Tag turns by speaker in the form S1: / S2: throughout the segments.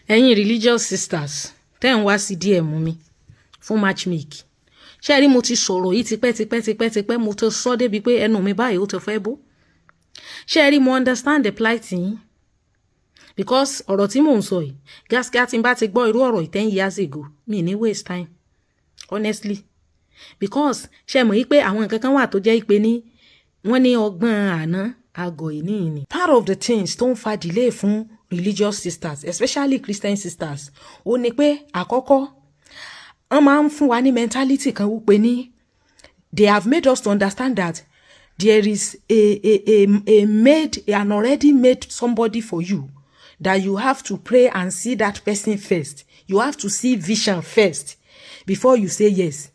S1: Ẹ̀yin religious sisters tẹ́ ń wá sí DM mi fún matchmake, ṣé rí, mo ti sọ̀rọ̀ yìí tipẹ́ tipẹ́ tipẹ́ tipẹ́. Mo ti sọ débi pé ẹnu mi báyìí ó ti fẹ́ bó. Ṣé rí, mo understand the plight yín, because ọ̀rọ̀ tí mò ń sọ yìí, gaskiya, tí n bá ti gbọ́ irú ọ̀rọ̀ yìí 10 years ago, mi ní waste time, honestly, because ṣe mọ̀ yí pé àwọn nǹkan kan wà tó jẹ́ pé ní wọ́n ní ọgbọ́n àná àgọ̀ ìní ni. Part of the things tó ń fa delay fún religious sisters, especially Christian sisters, ó ní pé àkọ́kọ́, wọ́n máa ń fún wa ní mentality kan wípé ní they have made us to understand that there is a made an already made somebody for you, that you have to pray and see that person first. You have to see vision first before you say yes.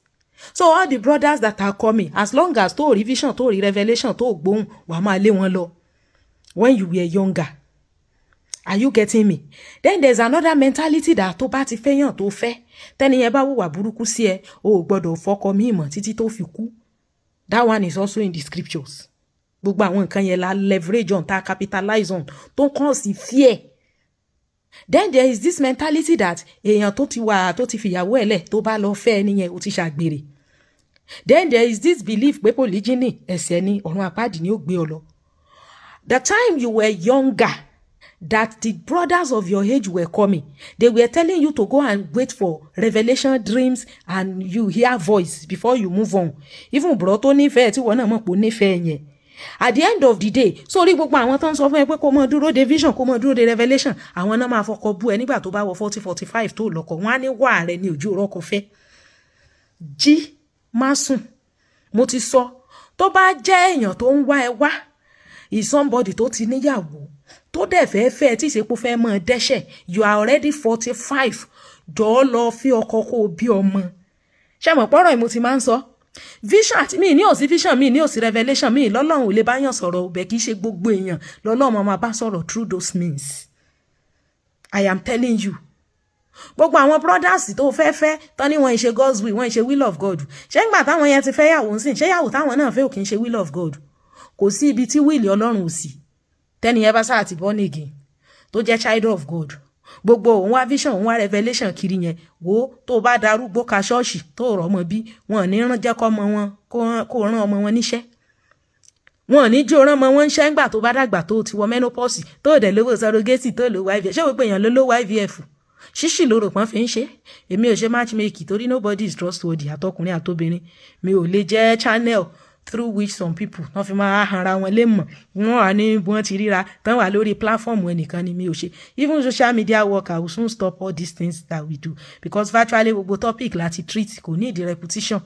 S1: So all the brothers that are coming, as long as tó rí vision, tó rí revelation, tó gbóhùn, wàá máa lé wọn lọ when you were younger. Are you getting me? Then there's another mentality that tó bá ti fẹ́yàn, tó fẹ́ tẹ́ni yẹn bá hùwà burúkú sí ẹ, o ò gbọ́dọ̀ fọkọ míì mọ́ títí tó fi kú. That one is also in the scriptures. Gbogbo àwọn nǹkan yẹn la leverage on, ta capitalize on, tó ń kàn sí fear. Then there is this mentality that èèyàn tó ti wà, tó ti fìyàwó ẹ̀ lẹ̀, tó bá lọ fẹ́ ẹni yẹn, ó ti ṣàgbèrè. Then there is this belief pé polygyny, ẹ̀ṣẹ̀ ni, ọ̀run àpáàdì ni ó gbé ọ lọ. The time you were younger, that the brothers of your age were coming, they were telling you to go and wait for revelation, dreams and you hear voice before you move on. Even bro tó nífẹ̀ẹ́, tí wọ́n náà mọ̀ pé ó nífẹ̀ẹ́ yẹn, at the end of the day, sórí gbogbo àwọn tó ń sọ fún ẹ pé kó mọ dúró de vision, kó mọ dúró de revelation, àwọn náà máa fọkọ bú ẹ nígbà tó bá wọ 40, 45 tó lọ́kọ. Wọn á ní wà rẹ ní ojú rọkọ fẹ́ jí má sùn. Mo ti sọ, tó bá jẹ́ èèyàn tó ń wá ẹ wá is somebody tó ti níyàwó, tó dẹ̀ fẹ́ fẹ́, tí ìsepò fẹ́ mọ́ dẹ́ṣẹ̀, you are already 45, jọ̀ọ́, lọ fi ọkọ kó o bí ọmọ. Ṣé mọ̀ pọ́rọ̀ yìí, mo ti máa ń sọ vision àti mi ní òsí vision, mi ní òsí revelation, mi lọ́lọ́run ò lè bá yàn sọ̀rọ̀ ọbẹ̀. Kì í ṣe gbogbo èèyàn lọ́lọ́run máa bá sọ̀rọ̀ through those means. I am telling you, gbogbo àwọn brothers tó fẹ́ fẹ́ tán ní wọ́n ṣe God's will, wọ́n ṣe will of God. Ṣé ńgbà táwọn yẹn ti fẹ́ yàwó ń sìn, ṣé yàwó táwọn náà fẹ́ ò kì í ṣe will of God? Kò sí ibi tí will Ọlọ́run ò sí. Tẹ́ni yẹn bá sáà ti born again, tó jẹ́ child of God, gbogbo òun wá vision, òun wá revelation kiri yẹn, wo, tó bá darúgbó ka ṣọ́ọ̀ṣì tó rọ̀ ọmọ bí wọn ò ní rán, jẹ́ kọ́ ọmọ wọn kó rán ọmọ wọn níṣẹ́. Wọn ò ní jó rán ọmọ wọn níṣẹ́ ńgbà tó bá dàgbà, tó ti wọ menopause, tó dẹ̀ lówó surrogacy, tó lówó IVF. Ṣé gbogbo èèyàn ló lówó IVF? Ṣíṣì ló rò pọ́n fi ń ṣe. Èmi ò ṣe matchmaking torí nobody is trustworthy, àtọkùnrin àtobìnrin. Mi ò lè jẹ́ channel through which some people wọ́n fi máa hanra wọn lé mọ̀. Wọ́n wà ní wọ́n ti ríra tán wà lórí platform ẹnìkan ni mi ò ṣe. Even social media worker will soon stop all these things that we do, because virtually gbogbo topic láti treat, kò ní ìdí repetition.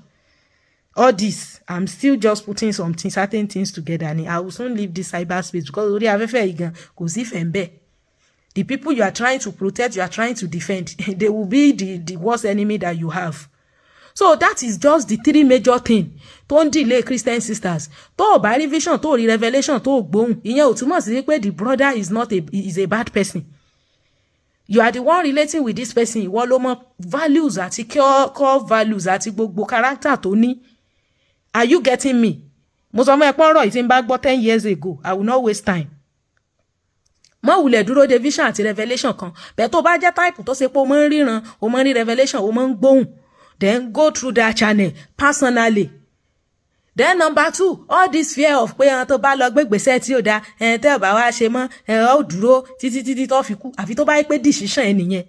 S1: All this, I'm still just putting some things, certain things together ni. I will soon leave this cyberspace, because orí afẹ́fẹ́ yìí gan, kò sí ìfẹ́ ń bẹ́ẹ̀. The people you are trying to protect, you are trying to defend, they will be the worst enemy that you have. So that is just the three major thing tó ń delay Christian sisters. Tó o bá rí vision, tó o rí revelation, tó o gbóhùn, ìyẹn ò túmọ̀ sí pé the brother is not a is a bad person. You are the one relating with this person. Ìwọ ló mọ values àti core values àti gbogbo character tó ní. Are you getting me? Mo sọ fún ẹ pọ́nrọ̀ yìí, tí n bá gbọ́ 10 years ago, I will not waste time. Mọ wulẹ̀ dúró de vision àti revelation kan bẹ́ẹ̀. Tó bá jẹ́ type tó ṣe pé o máa ń ríran, o máa ń rí revelation, o máa ń gbóhùn, then go through that channel personally. Then number two, all this fear of pé ẹran tó bá lọ gbégbèsè tí ò da, ẹn tẹ́ ò bá wá ṣe mọ́, ẹ ó dúró títí títí tó fi kú, àfi tó bá yẹ pé decision ẹ nìyẹn.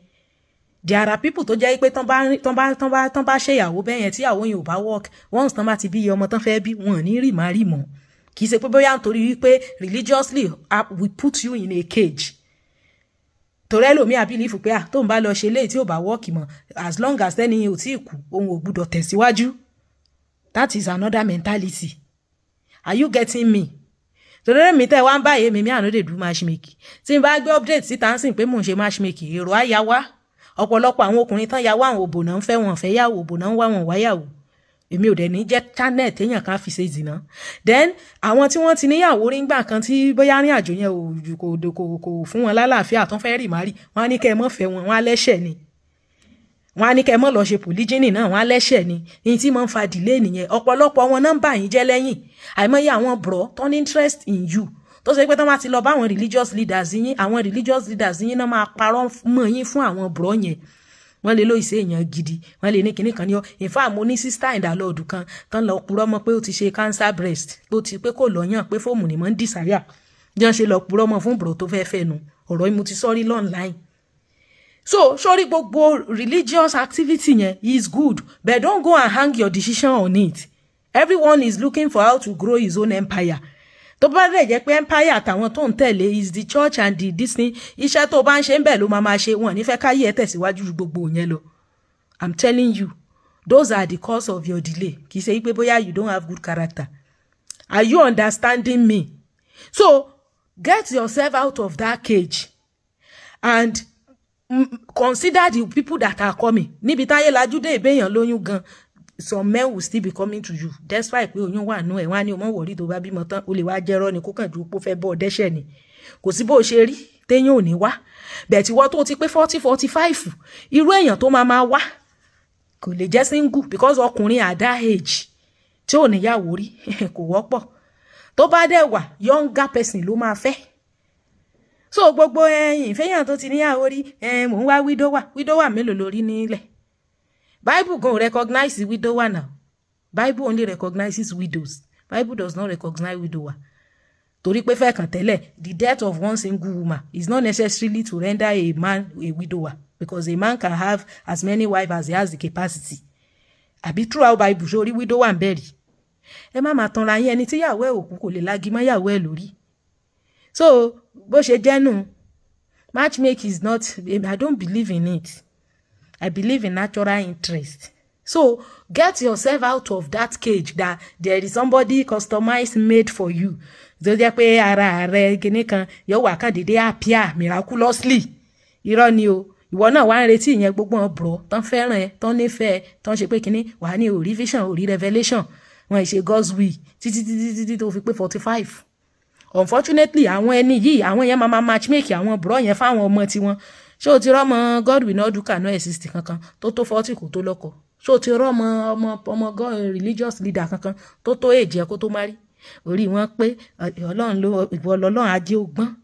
S1: There are people tó jẹ́ pé tán bá ṣèyàwó bẹ́ẹ̀ yẹn, tíyàwó yẹn ò bá work, once tán bá ti bí iye ọmọ tán fẹ́ bí, wọn ò ní rì má rì mọ́. Kì í ṣe pé bóyá nítorí wípé religiously we put you in a cage, torí ẹlòmíì à believe pé ah, tóun bá lọ ṣe léyìí tí ò bá work mọ́, as long as ẹni yẹn ò tí ì kú, òun ò gbúdọ̀ tẹ̀síwájú. That is another mentality. Are you getting me? Torí èmi tẹ́ wá ń báyìí, èmi mi I no dey do matchmaking. Tí n bá gbé update síta ń sìn pé mò ń ṣe matchmaking, èrò á ya wá. Ọ̀pọ̀lọpọ̀ àwọn ọkùnrin tán ya wá, àwọn òbò náà ń fẹ́, wọn fẹ́ yàwó, òbò náà ń wá, wọn wáyàwó. Èmi ò dẹ̀ ní jẹ́ channel téèyàn kan fi ṣe ìzìnà. Then àwọn tí wọ́n ti níyàwó rí ńgbà kan, tí bóyá rìn àjò yẹn ò kò fún wọn lálàáfíà, tán fẹ́ rì má rì, wọ́n á ní kẹ́ ẹ mọ́ fẹ́ wọn, wọ́n á lẹ́ṣẹ̀ ni. Wọ́n á ní kẹ́ ẹ mọ́ lọ ṣe polygyny náà, wọ́n á lẹ́ṣẹ̀ ni. Ní tí máa ń fa delay nìyẹn. Ọ̀pọ̀lọpọ̀ wọn náà ń bà yín jẹ́ lẹ́yìn. Àìmọye àwọn bro tó ní interest in you, tó Tó ṣe pé tó bá ti lọ bá àwọn religious leaders yín, àwọn religious leaders yín náà máa parọ́ mọ́ yín fún àwọn bro yẹn. Wọ́n lè lóyìí sí èèyàn gidi, wọ́n lè ní kinní kan ní ọ. In fact, mo ní sister in the Lord kan tán lọ purọ́ mọ́ pé ó ti ṣe cancer breast, tó ti pé kò lọ́yàn, pé foam ni mò ń dì sáyà. Bí wọ́n ṣe lọ purọ́ mọ́ fún bro tó fẹ́ fẹ́ nu. Ọ̀rọ̀ yìí, mo ti sọ́rí online. So sórí gbogbo religious activity yẹn is good, but don't go and hang your decision on it. Everyone is looking for how to grow his own empire. Tó bá dẹ̀ jẹ́ pé empire àtàwọn tó ń tẹ̀lé is the church and the this thing, iṣẹ́ tó bá ń ṣe ń bẹ̀ ló máa máa ṣe. Wọn nífẹ̀ẹ́ káyé ẹ̀ tẹ̀síwájú ju gbogbo yẹn lọ. I'm telling you, those are the cause of your delay. Kì í ṣe pé bóyá you don't have good character. Are you understanding me? So get yourself out of that cage and consider the people that are coming. Níbi táyé lajú dé, ìbéèyàn lóyún gan, some men will still be coming to you despite pé oyún wà nú ẹ̀. Wọ́n á ní o mọ̀ wọ̀rí, tó bá bímọ tán, o lè wá jẹ́rọ́ ni, kó kàn ju pé ó fẹ́ bọ́ ọ dẹ́ṣẹ̀ ni. Kò sí bó ṣe rí téyàn ò ní wá bẹ́ẹ̀. Tí wọ́n tó ti pé 40, 45, irú èèyàn tó máa máa wá kò lè jẹ́ single, because ọkùnrin at that age tí ò níyàwó rí kò wọ́pọ̀. Tó bá dẹ̀ wà, younger person ló máa fẹ́. So gbogbo ẹyin ìfẹ́yàn tó ti níyàwó rí, mò ń wá widower. Widower mélòó lórí nílẹ̀? Bible gan recognize widower now. Bible only recognizes widows. Bible does not recognize widower, torí pé fẹ́ kàn tẹ́lẹ̀, the death of one single woman is not necessarily to render a man a widower, because a man can have as many wives as he has the capacity. Àbí throughout Bible, sórí widower ń bẹ̀rì? Ẹ má máa tanra yín. Ẹni tíyàwó ẹ̀ òkú kò lè lági mọ́ yàwó ẹ̀ lórí. So bó ṣe jẹ́ nù, matchmaking is not, I don't believe in it. I believe in natural interest. So get yourself out of that cage that there is somebody customized made for you, tó jẹ́ pé ara rẹ kinní kan yóò wà kàn déédéé appear miraculously. Irọ́ ni o. Ìwọ náà wá ń retí ìyẹn. Gbogbo wọn bro tán fẹ́ràn ẹ, tán nífẹ̀ẹ́, tán ṣe pé kinní wà ní orí vision, orí revelation, wọn ì ṣe God's will títí títí títí tó fi pé 45. Unfortunately, àwọn ẹni yìí, àwọn yẹn máa ma matchmake àwọn bro yẹn fáwọn ọmọ tiwọn. Ṣé o ti rọ́mọ God will not do cannot exist kankan tó tó 40 kó tó lọ́kọ? Ṣé o ti rọ́mọ ọmọ ọmọ God religious leader kankan tó tó èjì ẹ kó tó marry? Orí wọn pé Ọlọ́run ló ìwọ lọ́lọ́run ajé ó gbọ́n.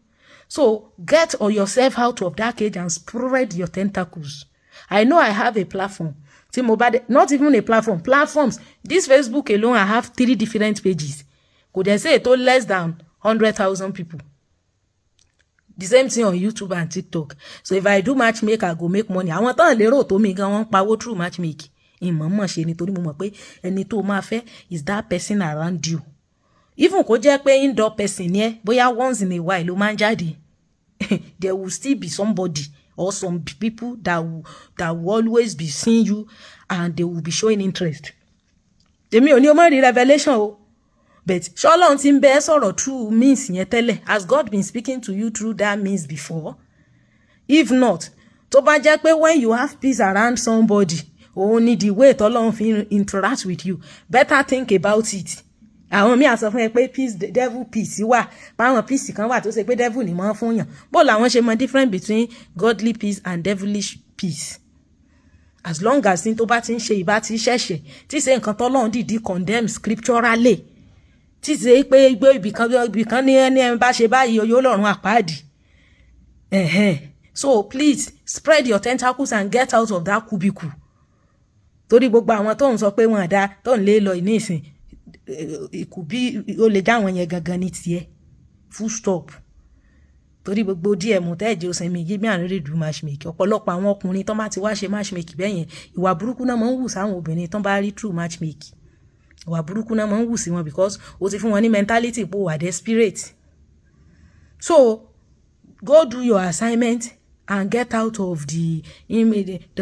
S1: So get yourself out of that cage and spread your tentacles. I know I have a platform tí mo bá dé, not even a platform, platforms. This Facebook alone, I have three different pages. Kò dẹ̀ sí ètò less than 100,000 people. The same thing on YouTube and TikTok. So if I do matchmake, I go make money. Àwọn tán lérò tó mi gan, wọ́n ń pawó through matchmake. Ìmọ̀ọ́mọ̀ ṣe nítorí mo mọ̀ pé ẹni tó máa fẹ́ is that person around you. Even kó jẹ́ pé indoor person ni ẹ́, bóyá once in a while ló máa ń jáde, there will still be somebody or some people that will always be seeing you and they will be showing interest. Èmi ò ní o má rí revelation o, but ṣọlọ́run ti ń bẹ ẹ́ sọ̀rọ̀ through means yẹn tẹ́lẹ̀? Has God been speaking to you through that means before? If not, tó bá jẹ́ pé when you have peace around somebody, òun ni the way tọ́lọ́run fi interact with you, better think about it. Àwọn míì á sọ fún ẹ pé peace, devil peace wà, báwọn peace kan wà tó ṣe pé devil ni mọ́ fún yàn. Bó làwọn ṣe mọ difference between godly peace and devilish peace? As long as ní tó bá ti ń ṣe ìbá ti ṣẹ̀ṣẹ̀ tí ṣe nǹkan tọ́lọ́run dìdí condemn scripturally, tí ṣe pé gbé ibìkan ní ẹni ẹ bá ṣe báyìí, yóò lọ́rùn àpáàdì. So please spread your tentacles and get out of that cubicle, torí gbogbo àwọn tó ń sọ pé wọn àdá tó ń lé lọ ní ìsìn ìkù bí ó lè já àwọn yẹn gangan ní tiẹ̀. Full stop. Torí gbogbo DM tẹ́ẹ̀jẹ̀ ó sinmi yí bí àrùn lè do matchmaking. Ọ̀pọ̀lọpọ̀ àwọn ọkùnrin tó bá ti wá ṣe matchmaking bẹ́ẹ̀ yẹn, ìwà burúkú náà máa ń wù sáwọn obìnrin tó bá rí through matchmaking. Ìwà burúkú náà máa ń wù sí wọn, because ó ti fún wọn ní mentality pé ó wà desperate. So go do your assignment and get out of the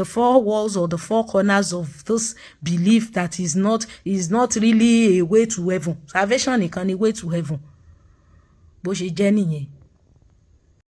S1: four walls or the four corners of this belief that is not really a way to heaven. Salvation nìkan ni way to heaven. Bó ṣe jẹ́ nìyẹn.